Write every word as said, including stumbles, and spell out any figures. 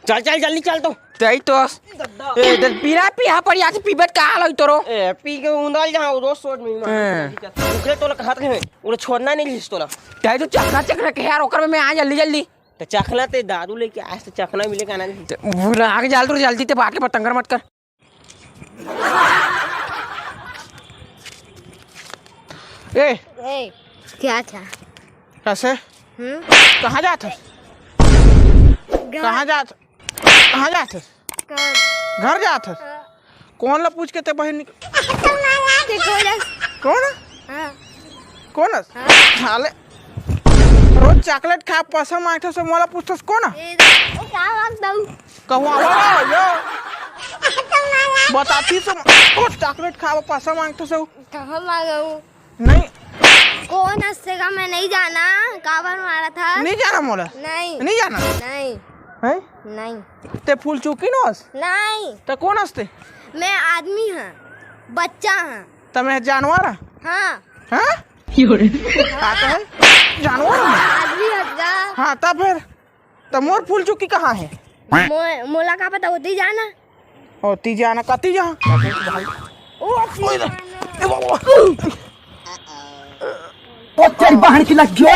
चल, चल, जल्दी चल तो। तई तो। ए, दे, बिना पिया पर या से पीबे त का हाल होई तोरो? ए, पी के उंदल जहाँ, वो दोस्त सोच में ही मार। हाँ। उखले तोला कहत रहे, उखले छोड़ना नहीं लिस तोला। तई तो चखना, चखना के यार, ओकर में आ जल्दी, जल्दी। तो चखना ते दारू लेके आज तो चखना मिले का ना। ते बुला के जाल तो जल्दी ते बात के पतंगर मत कर। ए, ए, क्या था? कैसे? हम्म? कहाँ जात हस? घर। कहाँ जात, कहाँ जात हस? घर। घर जात हस? हाँ। कौन ला पूछ के ते बहिन निक-, ते कौन है? कौन? हाँ। कौन हस? हाँ। साले, रोज चॉकलेट खा, पैसा मांगथस, मोला पूछथस कौन? ए, ए, का मांगता हूँ? कहूँ आवा यो। बताती से, ओ चॉकलेट खावा, पैसा मांगथस। कहाँ मांगा हूँ? नहीं। कौन हंसेगा, मैं नहीं जाना। काबर मारा था? नहीं जाना मोला? नहीं। नहीं जाना? नहीं। हैं? नहीं। ते फूल चुकी नोस? नहीं। तो कौन हंसते? मैं आदमी हाँ, बच्चा हाँ। तो मैं जानवर हाँ? हाँ। हाँ? आता है? जानवर हाँ? आदमी हंसगा। हाँ, तब फिर? त मोर फूल चुकी कहाँ है? मो-, मोला का पता, ओती जाना। ओती जाना, कती जा? ओती ओए रे। जाना। ए बाबा। ओ तेरी बहन की लग गई।